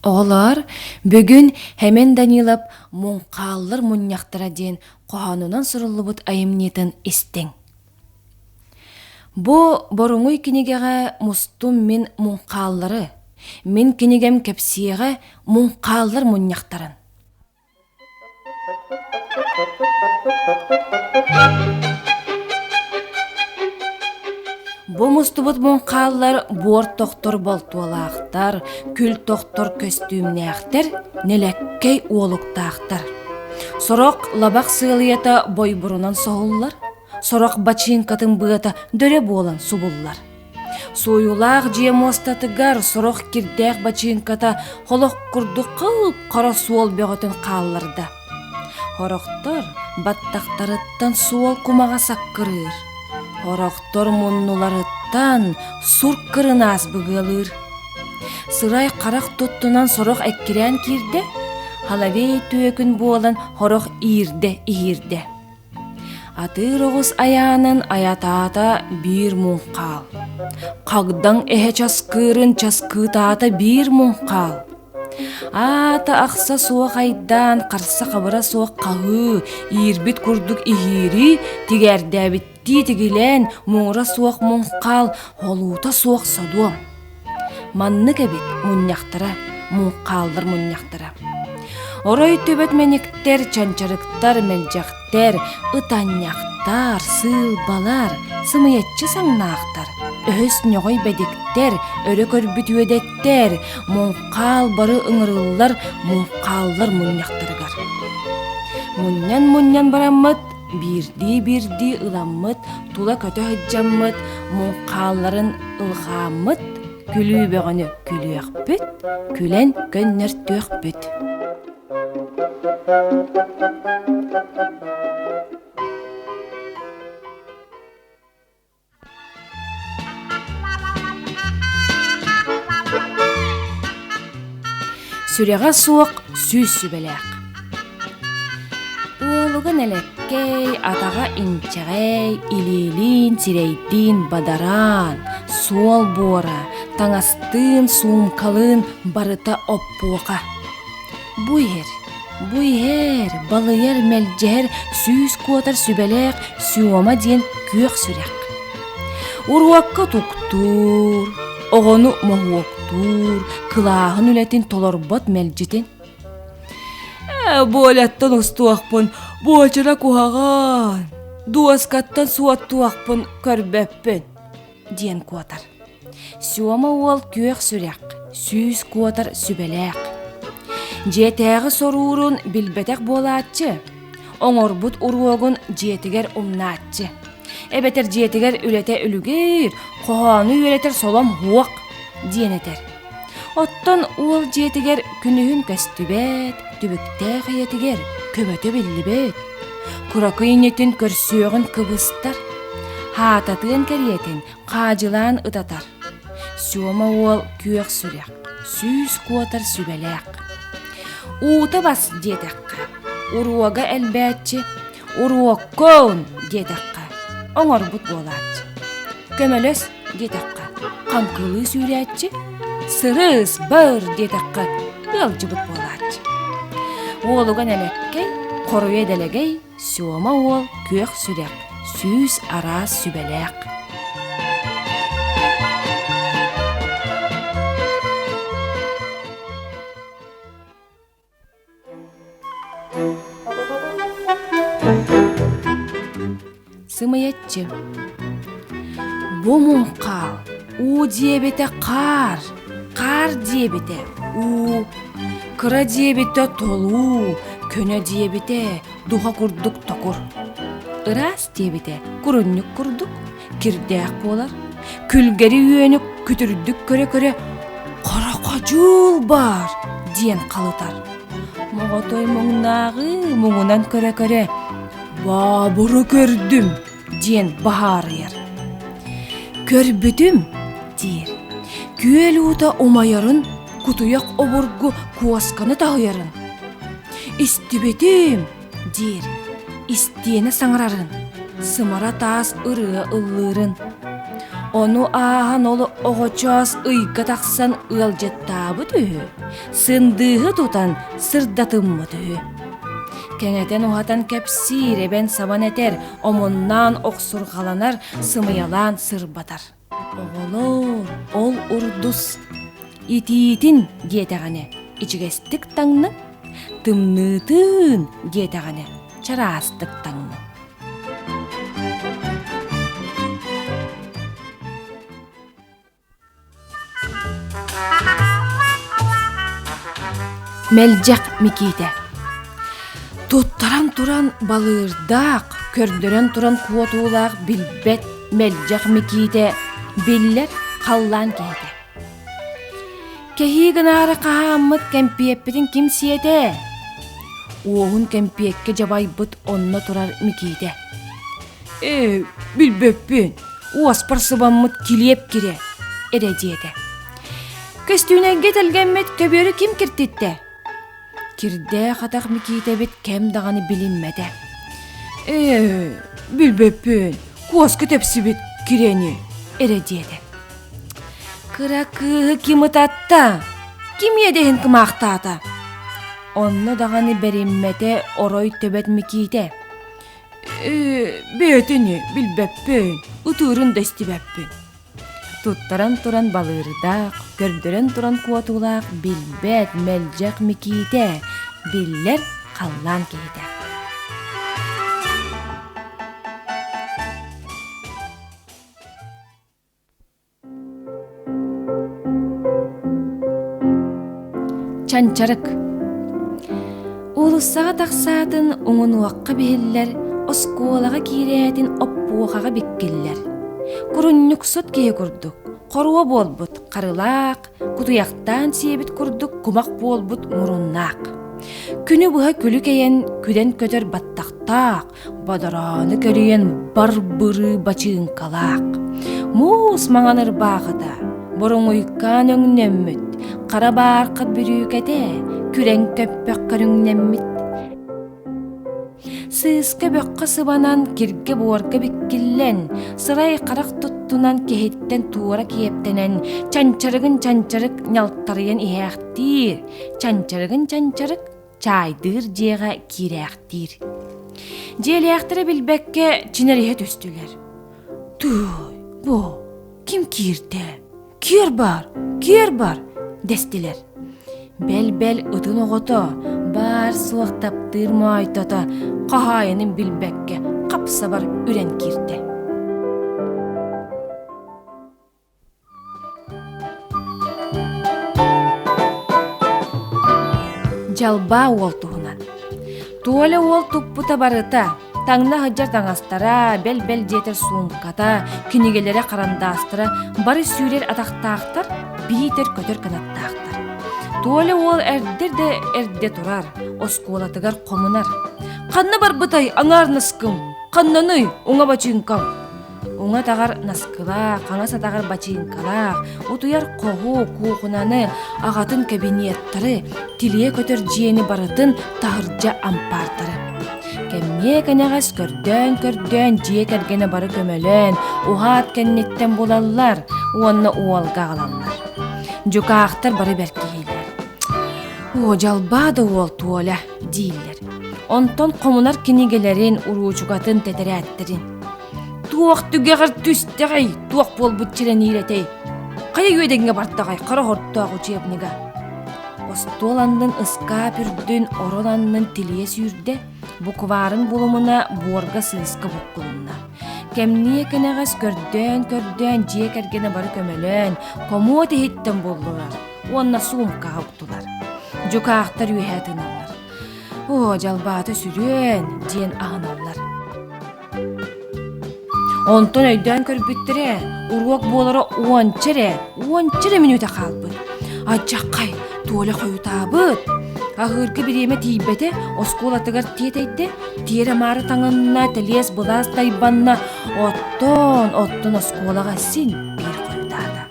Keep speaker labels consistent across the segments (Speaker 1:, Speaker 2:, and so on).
Speaker 1: Оҕолоор, бүгүн Хэмэн Данилов «Муҥхааллар мунньахтара» диэн хоһоонунан суруллубут айымньытын истиҥ. Бу боруҥуй кинигэҕэ мустум мин муҥхааллары, мин кинигэм кэпсиэҕэ муҥхааллар мунньахтарын. Бу мустубут муҥхааллар буор тохтор болтуолаахтар, күл тохтор көстүүмнээхтэр, нэлэккэй уолуктаахтар. Сорох лабах сыалыйата бойбурунан соһуллар, сорох бачыыҥкатын быата дөрө буолан субуллар. Суойулаах дьиэ муостатыгар сорох кирдээх бачыыҥката холох курдук хап-хара суол бөҕөтүн хаалларда. Сорохтор баттахтарыттан суол кумаҕа саккырыыр, сорохтор муннуларыттан сур кырынаас быгыалыыр. Сырай-харах туттунан сорох эккирээн киирдэ, халавей түөкүн буолан сорох иирдэ-иһиирдэ. Атыыр оҕус айаанын айатаата биир муҥхаал, хагдаҥ эһэ часкыырын часкыытаата биир муҥхаал. Аата ахса суох айдаан, харса-хабыра суох хаһыы, иирбит курдук иһиирии, тигээрдээбиттии тигилээн, муҥура суох муҥхаал, холуута суох содуом. Маннык эбит мунньахтара, муҥхааллар мунньахтара. Орой төбөт мэниктэр, чанчарыктар, мэлдьэхтэр, ытанньахтар, сыылбалар, сымыйаччы саҥнаахтар, өһөс ньоҕой бэдиктэр, өрө көрбүт үөдэттэр, муҥхаал бары ыҥырыллар муҥхааллар мунньахтарыгар. Мунньан-мунньан бараммыт, биирдии-биирдии ыламмыт, тула көтө сылдьаммыт, муҥхаалларын ылҕааммыт, күлүү бөҕөнү күлүөхпүт, күлэн көннөртүөхпүт. Сүрэҕэ суох сүүс сүбэлээх. Уолуга нэлэккэй, атаҕа инчэҕэй, илиилиин, сирэйдиин бадараан, суол буора, таҥастыын, суумкалыын барыта оппуоха. Бу иһэр, бу иһэр, балыйар, мэлдьэһэр, сүүс куотар сүбэлээх Сёма диэн күөх сүрэх. Уруокка туктуур, оҕону моһуоктуур, кылааһын үлэтин толорбот мэлдьитин. Ээ, буолаттан устуохпун, буочара куһаҕан, дуоскаттан суоттуохпун көрбөппүн, диэн куотар. Сёма уол күөх сүрэх, сүүс куотар сүбэлээх. Дьиэтээҕи соруурун билбэтэх буолааччы, оҥорбут уруогун дьиэтигэр умнааччы. Эбэтэр дьиэтигэр үлэтэ үлүгэр, хоһоону үөрэтэр солом уох диэн этэр. Оттон уол дьиэтигэр күнүһүн көстүбэт, түбүктээх ийэтигэр көмөтө биллибэт. Кыракый инитин көрсүөҕүн кыбыстар, хаататыан кэриэтин хаадьылаан ытатар. Сёма уол күөх сүрэх, сүүс куотар сүбэлээх. Уута бас диэтэххэ, уруога элбээччи, уруоккун диэтэххэ, оҥорбут буолааччы. Көмөлөс диэтэххэ, хаҥкылыы сүүрээччи, сырыс бар диэтэххэ, ыалдьыбыт буолааччы. Уолуга нэлэккэй, хоруйа дэлэгэй, Сёма уол күөх сүрэх, сүүс араас сүбэлээх. Сымыйаччы Бу муҥхаал уу диэбитэ хаар, хаар диэбитэ уу, кыра диэбитэ толуу, көнө диэбитэ духа курдук токур. Ыраас диэбитэ курунньук курдук кирдээх буолар, күлгэри үөнү күтүрдүк көрө-көрө «Хороходьуул баар!» диэн халытар. Моҕотой муҥнааҕы муҥунан көрө-көрө «Баабыры көрдүм!» диэн баһаарыйар. «Көрбүтүм!» диир. Күөл уута умайарын, кутуйах обургу куосканы таһыйарын. «Истибитим!» диир. Истиэнэ саҥарарын, сымара таас ырыа ыллыырын. Ону ааһан ол оҕочоос ыйга тахсан ыалдьыттаабыт үһү, сындыыһы тутан сырдатыммыт үһү. Кэҥэтэн-уһатан кэпсиир, эбэн-сабан этэр, омуннаан охсурҕаланар, сымыйалаан сырбатар. Оҕолоор, ол урдус итиитин диэтэҕинэ ичигэстик таҥны, тымныытын диэтэҕинэ чараастык таҥны. Мэлдьэх Микиитэ Туттаран туран балыырдаах, көрдөрөн туран куотуулаах билбэт Мэлдьэх Микиитэ биллэр халлаан киһитэ. Кэһии гынаары хаһааммыт кэмпиэппитин ким сиэтэ? Уоһун кэмпиэккэ дьабайбыт онно турар Микиитэ. Ээ, билбэппин, уоспар сыбаммыт килиэп кирэ, эрэ диэтэ. Көстүүнэйгэ тэлгэммит көбүөрү ким киртиттэ? Кирдээх атах Микиитэбит кэм даҕаны билиммэтэ. Ээ, билбэппин, куоска тэпсибит кирэни, эрэ диэтэ. Кыра кыыһы ким ытатта? Ким иэдэһин кымаахтаата? Онно даҕаны бэриммэтэ орой төбөт Микиитэ. Ээ, бэйэтини билбэппин, ытыырын да истибэппин. Туттаран туран балыырдаах, көрдөрөн туран куотуулаах билбэт, мэлдьэх Микиитэ, биллэр халлаан киһитэ. Чанчарык Уулуссаҕа тахсаатын уҥунуохха биһиллэр, оскуолаҕа киирээтин оппуохаҕа биккиллэр. Курунньуксут киһи курдук, хоруо буолбут харылаах, кутуйахтаан сиэбит курдук кумах буолбут муруннаах. Күнү быһа күлүк эйэн, күлэн көтөр баттахтаах, Бадароону кэрийэн бар-бырыы бачыыҥкалаах, муус маҥан ырбаахыта, боруҥуйкаан өҥнөммүт, хара баархат бүрүүкэтэ, күрэҥ көппөх көрүҥнэммит. Сыыска бөххө сыбанан, киргэ-буорга биккиллэн, сырай-харах туттунан киһиттэн туора киэптэнэн, чанчарыгын чанчарык ньалтарыйан иһээхтиир, чанчарыгын чанчарык чаайдыыр дьиэҕэ киирээхтиир. Дьиэлээхтэрэ билбэккэ чинэриһэ түстүлэр. Тыый, бу ким киирдэ? Киэр бар, киэр бар, дэстилэр. Бэл-бэл ытын оҕото, баар-суох таптыыр моойто хаһаайынын билбэккэ хап-сабар үрэн киирдэ. Дьалбаа уол туһунан. Туоля уол туппута барыта, таҥна сылдьар таҥастара, бэл-бэл диэтэр суумката, кинигэлэрэ, харандаастара бары сүүрэр атахтаахтар, биитэр көтөр кынаттаахтар. Туоля уол эрдэ да эрдэ турар, оскуолатыгар хомунар. Ханна барбытай аҥаар наскым? Ханнаный уҥа бачыыҥкам? Уҥа атаҕар наскылаах, хаҥас атаҕар бачыыҥкалаах, утуйар хоһу, куукунаны, аҕатын кабинеттары, тилийэ көтөр дьиэни барытын таһырдьа ампаартары. Кэмниэ кэнэҕэс көрдөөн-көрдөөн дьиэ кэргэнэ бары көмөлөөн, уһаат кэнниттэн булаллар уонна уолга аҕалаллар. Дьукаахтар бары бэркиһииллэр. Оо, дьалбаа да уол Туоля дииллэр. Онтон хомунар кинигэлэрин, уруучукатын, тэтэрээттэрин. Туох түгэҕэр түстэҕэй, туох буолбут чэрэниирэтэй? Хайа үөдэҥҥэ бардаҕай хара хортоох учебнига? Остуол аннын ыскаап үрдүн, орон аннын тилийэ сүүрдэ, букварын булумуна буорга сыыска буккулунна. Кэмниэ кэнэҕэс көрдөөн-көрдөөн дьиэ кэргэнэ бары көмөлөөн, хомуот иһиттэн буллулар уонна суумкаҕа уктулар. Дьукаахтар үөһэ тыыналлар. Оо, дьалбаата сүрүөн, диэн аһыналлар. Онтон өйдөөн көрбүттэрэ, уруок буолара уонча эрэ, уонча эрэ мүнүүтэ хаалбыт. Адьаххай, Толя хойутаабыт. Аһыырга бириэмэ тиийбэтэ, оскуолатыгар тиэтэйдэ, тиэрэ-маары таҥынна, тэлиэс-былаас тайбанна, оттон, оттон оскуолаҕа син биир хойутаата.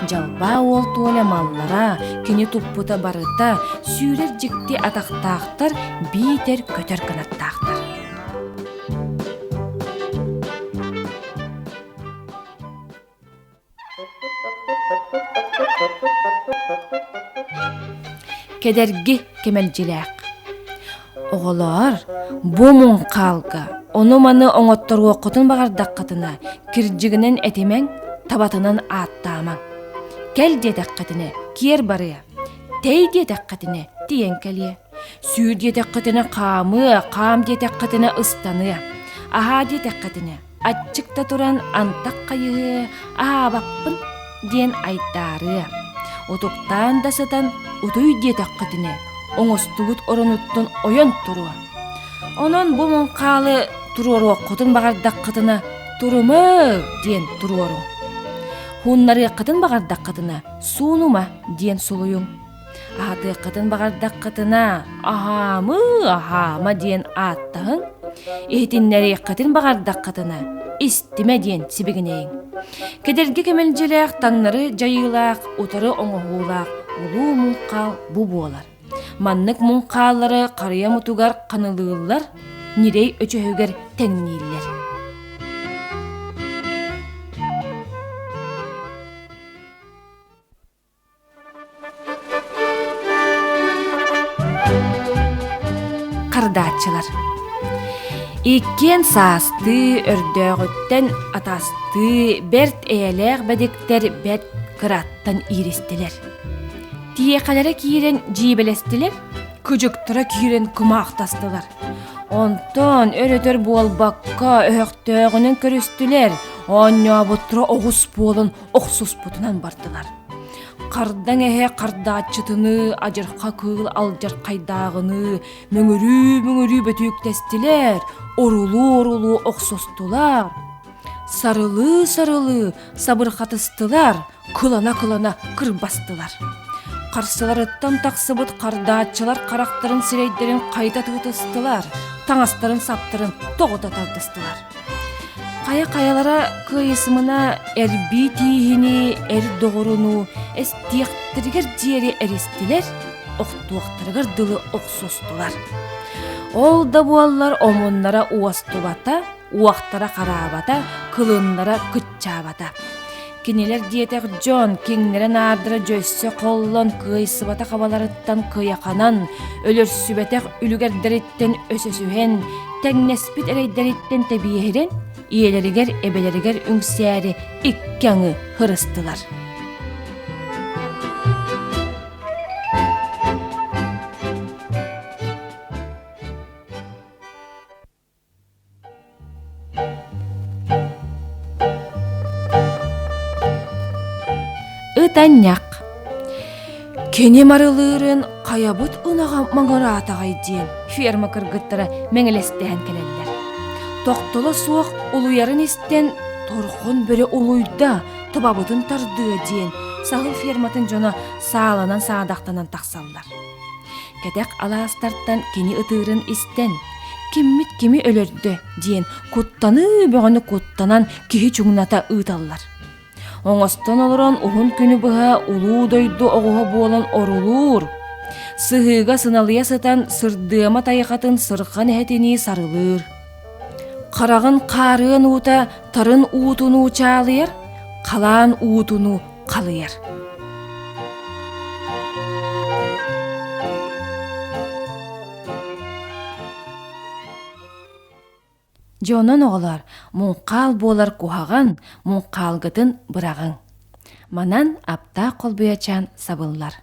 Speaker 1: Дьалбаа уол Толя маллара, кини туппута барыта, сүүрэр дьикти атахтаахтар, биитэр көтөр кынаттаахтар. Кэдэрги кэмэлдьилээх. Оҕолоор, бу муҥхаалга ону-маны оҥотторуоххутун баҕардаххытына, кирдьигинэн этимэҥ, табатынан ааттаамаҥ. Кэл диэтэххитинэ, киэр барыа, тэй диэтэххитинэ, тиийэн кэлиэ. Сүүр диэтэххитинэ хаамыа, хаам диэтэххитинэ ыстаныа. Аһаа диэтэххитинэ, аччык да туран антах хайыһыа, аһаабаппын диэн айдаарыа. Утуктаан да сытан утуй диэтэххитинэ, оҥостубут оронуттан ойон туруо. Онон бу муҥхаалы туруоруоххутун баҕардаххытына, турумуҥ диэн туруоруҥ. Хууннарыаххытын баҕардаххытына, суунума диэн сулуйуҥ. Аһатыаххытын баҕардаххытына, аһаамыы, аһаама диэн ааттаһыҥ. Иһитиннэриэххитин баҕардаххытына, истимэ диэн сибигинэйиҥ. Кэдэрги кэмэлдьилээх таҥнары дьайыылаах, утары оҥоһуулаах улуу муҥхаал бу буолар. Маннык муҥхааллары харыйа мутугар ханылыыллар, ньирэй өчөһүгэр тэҥнииллэр. Хардааччылар Иккиэн саастыы, өрдөөҕүттэн атастыы, бэрт эйэлээх бэдиктэр бэрт кыраттан ииристилэр. Тиэхэлэрэ киирэн дьиибэлэстилэр, кыдьыктара киирэн кымаахтастылар. Онтон өр-өтөр буолбакка өһөхтөөҕүнэн көрүстүлэр, оонньообуттара оҕус буолан охсуспутунан бардылар. Хардаҥ эһэ хардааччытыныы, адьырха кыыл алдьархайдааҕыныы мөҥүрүү-мөҥүрүү бөтүүктэстилэр, орулуу-орулуу охсустулар, сарылыы-сарылыы сабырхатыстылар, кылана-кылана кырбастылар. Харсыларыттан тахсыбыт хардааччылар харахтарын сирэйдэрин хайыта тыытыстылар, таҥастарын-саптарын тоҕута тардыстылар. Хайа-хайалара кыайысымына эрбии тииһини, эр доҕоруну эстиэхтэригэр диэри эристилэр, охтуохтарыгар дылы охсустулар. Ол да буоллар омуннара уостубата, уохтара хараабата, кылыннара кыччаабата. Кинилэр диэтэх дьон киҥнэрэ-наардара дьөссө холлон кыайсыбатах абаларыттан кыйаханан, өлөрсүбэтэх үлүгэрдэриттэн өсөсүһэн, тэҥнэспит эрэйдэриттэн тэбиэһирэн, ийэлэригэр, эбэлэригэр үҥсээри икки аҥы һырыстылар. Ытанньах Кини марылыырын хайабыт ынаҕа маҥыраатаҕай диэн ферма кыргыттара мэҥилэстэһэн кэлэллэр. Тохтоло суох улуйарын истэн торхон бөрө улуйда, табабытын тардыа диэн саһыл ферматын дьоно сааланан-саадахтанан тахсаллар. Кэтэх алаастартан кини ытыырын истэн, «Киммит кими өлөрдө?» диэн куттаныы бөҕөнү куттанан киһи чуҥната ыыталлар. Оҥостон олорон уһун күнү быһа улуу дойду оҕуһа буолан орулуур, сыһыыга сыналыйа сытан сырдыама тайҕатын сырхан эһэтинии сарылыыр. Хараҕын хаарыан уута тарын уутунуу чаалыйар, халаан уутунуу халыйар. Дьонун оҕолор, муҥхаал буолар куһаҕан, муҥхаалгытын быраҕыҥ. Манан аптаах холбуйачаан сабыллар.